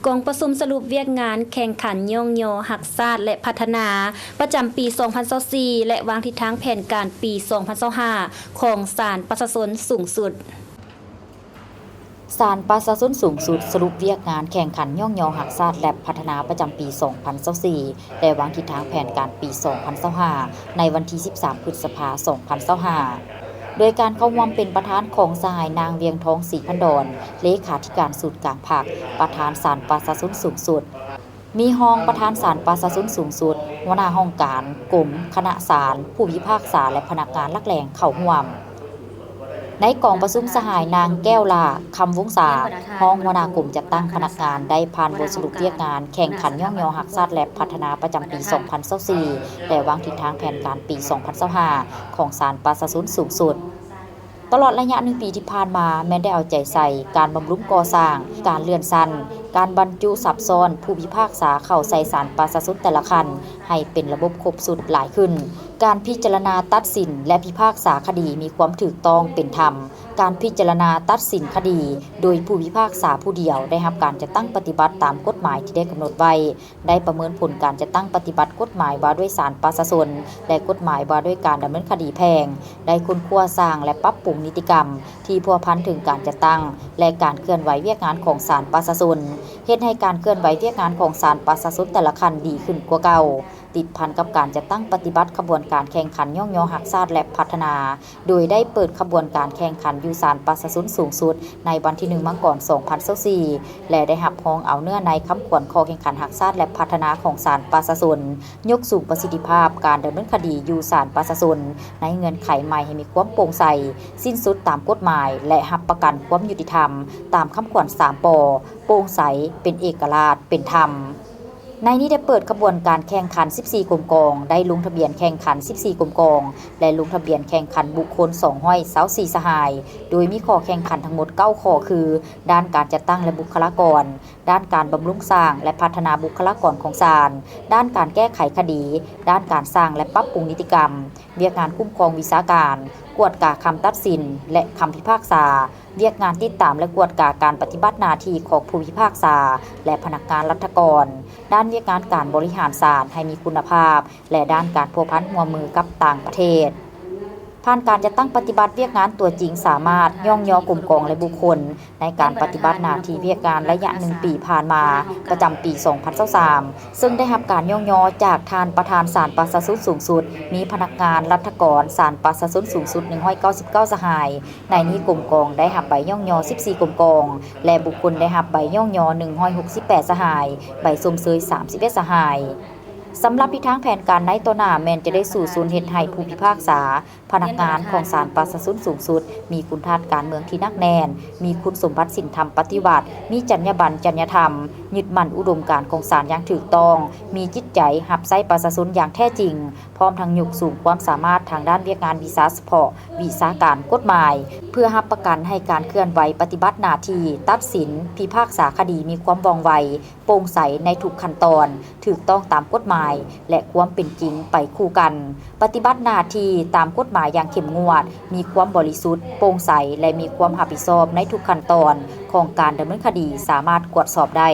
ກອງປະຊຸມສະຫຼຸບວຽກງານແຂ່ງຂັນຍ້ອງຍໍຮັກຊາດ ແລະ ພັດທະນາ ປະຈຳປີສອງພັນຊາວສີ່ ແລະ ວາງທິດທາງແຜນການປີສອງພັນຊາວຫ້າ ຂອງສານປະຊາຊົນສູງສຸດ. ສານປະຊາຊົນສູງສຸດສະຫຼຸບວຽກງານແຂ່ງຂັນຍ້ອງຍໍຮັກຊາດ ແລະ ພັດທະນາປະຈຳປີສອງພັນຊາວສີ່ ແລະ ວາງທິດທາງແຜນການປີສອງພັນຊາວຫ້າ ໃນວັນທີສິບສາມ ພຶດສະພາ ສອງພັນຊາວຫ້າ ໂດຍການເຂົ້າຮ່ວມເປັນປະທານຂອງສະຫາຍນາງ ວຽງທອງ ສີພັນດອນ ເລຂາທິການສູນກາງພັກ, ປະທານສານປະຊາຊົນສູງສຸດ, ມີຮອງປະທານສານປະຊາຊົນສູງສຸດ, ຫົວໜ້າຫ້ອງການ, ກົມ, ຄະນະສານ, ຜູ້ພິພາກສາ ແລະ ພະນັກງານຫຼັກແຫຼ່ງເຂົ້າຮ່ວມ. ໃນກອງປະຊຸມ ສະຫາຍນາງ ແກ້ວຫຼ້າ ຄຳວົງສາ, ຮອງຫົວໜ້າກົມຈັດຕັ້ງພະນັກງານ ໄດ້ຜ່ານບົດສະຫຼຸບວຽກງານແຂ່ງຂັນຍ້ອງຍໍຮັກຊາດ ແລະ ພັດທະນາປະຈຳປີສອງພັນຊາວສີ່ ແລະ ວາງທິດທາງແຜນການປີສອງພັນຊາວຫ້າ ຂອງສານປະຊາຊົນສູງສຸດ. ຕະຫຼອດໄລຍະໜຶ່ງປີທີ່ຜ່ານມາ ແມ່ນໄດ້ເອົາໃຈໃສ່ການບຳລຸງກໍ່ສ້າງ, ການເລື່ອນຊັ້ນ, ການບັນຈຸສັບຊ້ອນຜູ້ພິພາກສາເຂົ້າໃສ່ສານປະຊາຊົນແຕ່ລະຂັ້ນ ໃຫ້ເປັນລະບົບຄົບຊຸດຫຼາຍຂຶ້ນ, ການພິຈາລະນາຕັດສິນ ແລະ ພິພາກສາຄະດີມີຄວາມຖືກຕ້ອງເປັນທຳ, ການພິຈາລະນາຕັດສິນຄະດີໂດຍຜູ້ພິພາກສາຜູ້ດຽວ ໄດ້ຮັບການຈັດຕັ້ງປະຕິບັດຕາມກົດໝາຍທີ່ໄດ້ກຳນົດໄວ້, ໄດ້ປະເມີນຜົນການຈັດຕັ້ງປະຕິບັດກົດໝາຍວ່າດ້ວຍສານປະຊາຊົນ ແລະ ກົດໝາຍວ່າດ້ວຍການດຳເນີນຄະດີແພ່ງ, ໄດ້ຄົ້ນຄວ້າສ້າງ ແລະ ປັບປຸງນິຕິກຳທີ່ພົວພັນເຖິງການຈັດຕັ້ງ ແລະ ການເຄື່ອນໄຫວວຽກງານຂອງສານປະຊາຊົນ, ເຮັດໃຫ້ການເຄື່ອນໄຫວວຽກງານຂອງສານປະຊາຊົນແຕ່ລະຂັ້ນດີຂຶ້ນກວ່າເກົ່າ, ຕິດພັນກັບການຈັດຕັ້ງປະຕິບັດຂະບວນການແຂ່ງຂັນຍ້ອງຍໍຮັກຊາດ ແລະ ພັດທະນາ, ໂດຍໄດ້ເປີດຂະບວນການແຂ່ງຂັນຢູ່ສານປະຊາຊົນສູງສຸດໃນວັນທີໜຶ່ງ ມັງກອນ ສອງພັນຊາວສີ່ ແລະ ໄດ້ຮັບຮອງເອົາເນື້ອໃນຄຳຂວັນຂໍ້ແຂ່ງຂັນຮັກຊາດ ແລະ ພັດທະນາຂອງສານປະຊາຊົນ, ຍົກສູງປະສິດທິພາບການດຳເນີນຄະດີຢູ່ສານປະຊາຊົນໃນເງື່ອນໄຂໃໝ່ໃຫ້ມີຄວາມໂປ່ງໃສ, ສິ້ນສຸດຕາມກົດໝາຍ ແລະ ຮັບປະກັນຄວາມຍຸຕິທຳຕາມຄຳຂວັນສາມ ປ, ໂປ່ງໃສ, ເປັນເອກະລາດ, ເປັນທຳ. ໃນນີ້ໄດ້ເປີດຂະບວນການແຂ່ງຂັນສິບສີ່ກົມກອງ, ໄດ້ລົງທະບຽນແຂ່ງຂັນສິບສີ່ກົມກອງ ແລະ ລົງທະບຽນແຂ່ງຂັນບຸກຄົນສອງຮ້ອຍຊາວສີ່ສະຫາຍ, ໂດຍມີຂໍ້ແຂ່ງຂັນທັງໝົດເກົ້າຂໍ້ຄື ດ້ານການຈັດຕັ້ງ ແລະ ບຸກຄະລາກອນ, ດ້ານການບຳລຸງສ້າງ ແລະ ພັດທະນາບຸກຄະລາກອນຂອງສານ, ດ້ານການແກ້ໄຂຄະດີ, ດ້ານການສ້າງ ແລະ ປັບປຸງນິຕິກຳ, ວຽກງານຄຸ້ມຄອງວິຊາການ, ກວດກາຄຳຕັດສິນ ແລະ ຄຳພິພາກສາ, ວຽກງານຕິດຕາມ ແລະ ກວດກາການປະຕິບັດໜ້າທີ່ຂອງຜູ້ພິພາກສາ ແລະ ພະນັກງານລັດຖະກອນ, ດ້ານວຽກງານການບໍລິຫານສານໃຫ້ມີຄຸນນະພາບ ແລະ ດ້ານການພົວພັນຮ່ວມມືກັບຕ່າງປະເທດ. ຜ່ານການຈັດຕັ້ງປະຕິບັດວຽກງານຕົວຈິງ ສາມາດຍ້ອງຍໍກົມກອງ ແລະ ບຸກຄົນໃນການປະຕິບັດໜ້າທີ່ວຽກງານໄລຍະໜຶ່ງປີຜ່ານມາ ປະຈຳປີສອງພັນຊາວສາມ ເຊິ່ງໄດ້ຮັບການຍ້ອງຍໍຈາກທ່ານປະທານສານປະຊາຊົນສູງສຸດ, ມີພະນັກງານລັດຖະກອນສານປະຊາຊົນສູງສຸດໜຶ່ງຮ້ອຍເກົ້າສິບເກົ້າສະຫາຍ, ໃນນີ້ກົມກອງໄດ້ຮັບໃບຍ້ອງຍໍສິບສີ່ກົມກອງ ແລະ ບຸກຄົນໄດ້ຮັບໃບຍ້ອງຍໍໜຶ່ງຮ້ອຍຫົກສິບແປດສະຫາຍ, ໃບຊົມເຊີຍສາມສິບເອັດສະຫາຍ. ສຳລັບທິດທາງແຜນການໃນຕໍ່ໜ້າ ແມ່ນຈະໄດ້ສູ້ຊົນເຮັດໃຫ້ຜູ້ພິພາກສາ, ພະນັກງານຂອງສານປະຊາຊົນສູງສຸດ ມີຄຸນທາດການເມືອງທີ່ໜັກແໜ້ນ, ມີຄຸນສົມບັດສິນທຳປະຕິວັດ, ມີຈັນຍາບັນ, ຈັນຍາທຳ, ຍຶດໝັ້ນອຸດົມການຂອງສານຢ່າງຖືກຕ້ອງ, ມີຈິດໃຈຮັບໃຊ້ປະຊາຊົນຢ່າງແທ້ຈິງ, ພ້ອມທັງຍົກສູງຄວາມສາມາດທາງດ້ານວຽກງານວິຊາສະເພາະ, ວິຊາການ, ກົດໝາຍ, ເພື່ອຮັບປະກັນໃຫ້ການເຄື່ອນໄຫວປະຕິບັດໜ້າທີ່, ຕັດສິນ, ພິພາກສາຄະດີມີຄວາມວ່ອງໄວ, ໂປ່ງໃສໃນທຸກຂັ້ນຕອນ, ຖືກຕ້ອງຕາມກົດໝາຍ ແລະ ຄວາມເປັນຈິງໄປຄູ່ກັນ, ປະຕິບັດໜ້າທີ່ຕາມກົດໝາຍຢ່າງເຂັ້ມງວດ, ມີຄວາມບໍລິສຸດ, ໂປ່ງໃສ ແລະ ມີຄວາມຮັບຜິດຊອບໃນທຸກຂັ້ນຕອນຂອງການດຳເນີນຄະດີ ສາມາດກວດສອບໄດ້.